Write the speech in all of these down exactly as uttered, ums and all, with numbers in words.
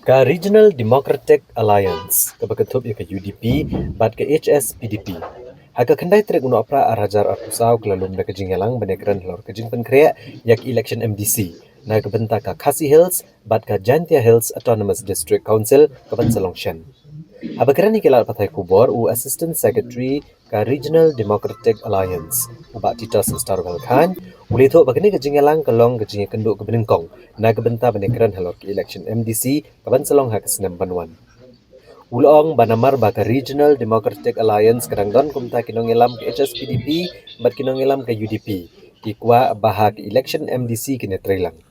Ka Regional Democratic Alliance, kaba kynthup ïa ka U D P bad ka H S P D P, ha ka khyndai tarik u Nohprah ar hajar arphew saw ka la lum da ka jingïalang ban ïakren halor ka jingpynkhreh ïa ka election M D C na ka bynta ka Khasi Hills bad ka Jaintia Hills Autonomous District Council kaban sa long shen. Haba kren ïa ki lad pathai khubor, u Assistant Secretary ka Regional Democratic Alliance, u Bah Titus Starwell Chyne, u la ïathuh ba kane ka jingïalang ka long ka jingïakynduh kaba nyngkong na ka bynta ban ïakren halor ka election M D C kaban sa long ha ka snem ban wan. U la ong ba namar ba ka Regional Democratic Alliance ka dang don kumta ki nongïalam ka H S P D P bad ki nongïalam ka U D P, ki kwah ba ha ka election M D C kin ïatreilang.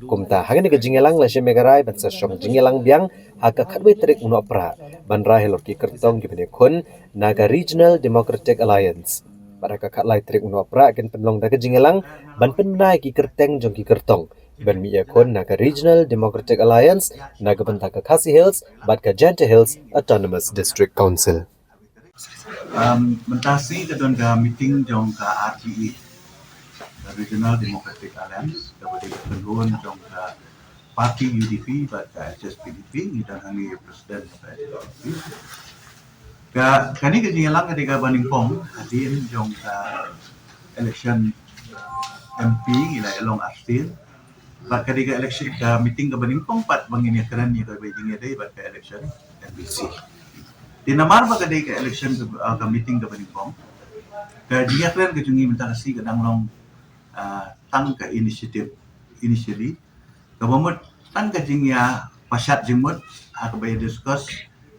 Kumta, ha kane ka jingïalang la shim ïa ka rai ban sa shong jingïalang biang ha ka khatwei tarik u Nohprah ban rai halor ki kyrtong kiban ïakhun na ka Regional Democratic Alliance. Bad ha ka khatlai tarik u Nohprah kin pynlong da ka jingïalang ban pynbna ïa ki kyrteng jong ki kyrtong kiban mih ïakhun na ka Regional Democratic Alliance na ka bynta ka Khasi Hills bad ka Jaintia Hills Autonomous District Council. Um, mynta sngi ka don ka meeting jong ka R D A, ka Regional Democratic Alliance, kaba dei ka kynhun jong ka party U D P bad ka H S P D P, ngi don hangne ïa u president jong ka H S P D P. Ka, kane ka jingïalang ka dei kaba nyngkong hadien jong ka election M P, ngi la ïalong arsien. Bad ka dei ka election, ka meeting kaba nyngkong pat ba ngin ïakren ïa kaba ïadei bad ka election M D C. Te namar ba ka dei ka election ka, ah, ka meeting kaba nyngkong, ka jingïakren ka jong ngi mynta ka sngi ka dang long, ah, tang ka initiative, initially. Kaba mut tang ka jingïapashat jingmut ha kaba ïa discuss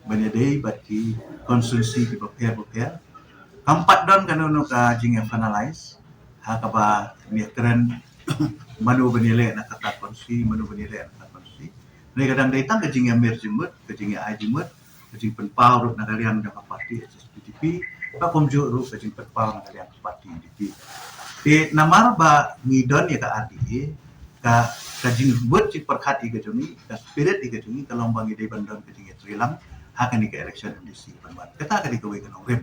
ban ïadei bad ki constituency kiba pher ba pher. Kam pat don kano kano ka jingïa finalize ha kaba ïakren mano ban ïaleh na kata constituency, mano ban ïaleh na kata constituency. Hynrei ka dang dei tang ka jingïamir jingmut, ka jingïa-ai jingmut, ka jingpynpaw ruh na ka liang jong ka party H S P D P, ba kumjuh ruh ka jingpynpaw na ka liang ka party U D P. Te namar ba ngi don ïa ka R D A, ka, ka jingmut jingpyrkhat ïa ka jong ngi, ka spirit ïa ka jong ngi ka long ba ngi dei ban don ka jingïatreilang ha kane ka election M D C ban wan. Kata ka dei kawei ka nongrim.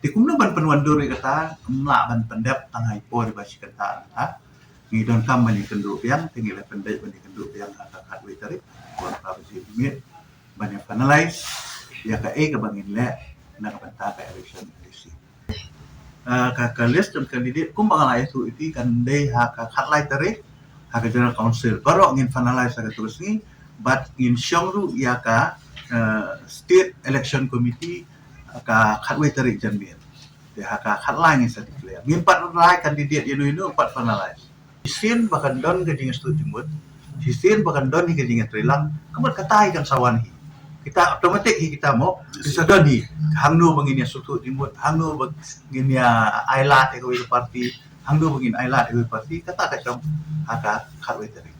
Te kumno ban pynwandur ïa kata, ym lah ban pyndep tang ha i por iba shi kynta kata. Ngi donkam ban ïakynduh biang, te ngi la pyndep ban ïakynduh biang ha ka khatwei tarik, bun ka bajie miet, ban ïa finalize ïa kaei kaba ngin leh na ka bynta ka election M D C. Ah, ka, ka list jong candidate kumba nga la ïathuh ïa phi kan dei ha ka khatlai tarik ha ka General Council. Baroh ngin finalize ha kato ka sngi bad ngin shong ruh ïa ka, eh, State Election Committee ha ka khatwei tarik janmiet. Te ha ka khatlai ngin sa declare. Ngim pat rai candidate ïano ïano, ngim pat finalize. Shisien ba kan don ka jingïasuk jingmut, shisien ba kan don hi ka jingïatreilang, ka mut kata hi kan sa wan hi. Kita automatic hi kita mo, ki sa don hi. Hangno ba ngin ïasuk jingmut, hangno ba ngin ïa ailad ïa kawei ka party, hangno ba ngin ailad ïa kawei ka party, kata ka shong ha ka khatwei tarik.